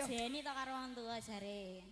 Ngajeni to karo wong tuwa jare.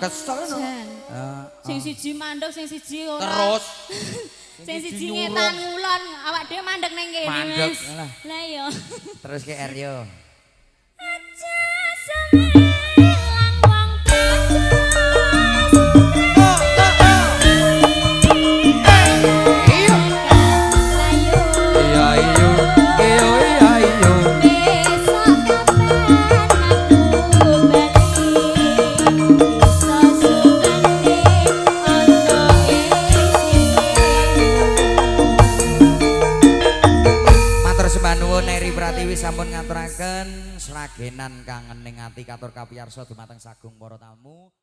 Kesel no. Sing siji mandek, sing siji ora. Terus. Sing siji ngetan ngulon, awak dhewe mandek ning kene, Mandek, Mas. lah. Lah iya. Terus ke R yo. Aja semelang wong becus. Iya. Layu. Iya iya. Iya iya iya. Besok kapan aku bali? Iso sukane ono ing sisihmu. Matur sembah nuwun Eri Pratiwi sampun ngaturaken sragenan kangening ati katur kapiyarsa dumateng sagung para tamu.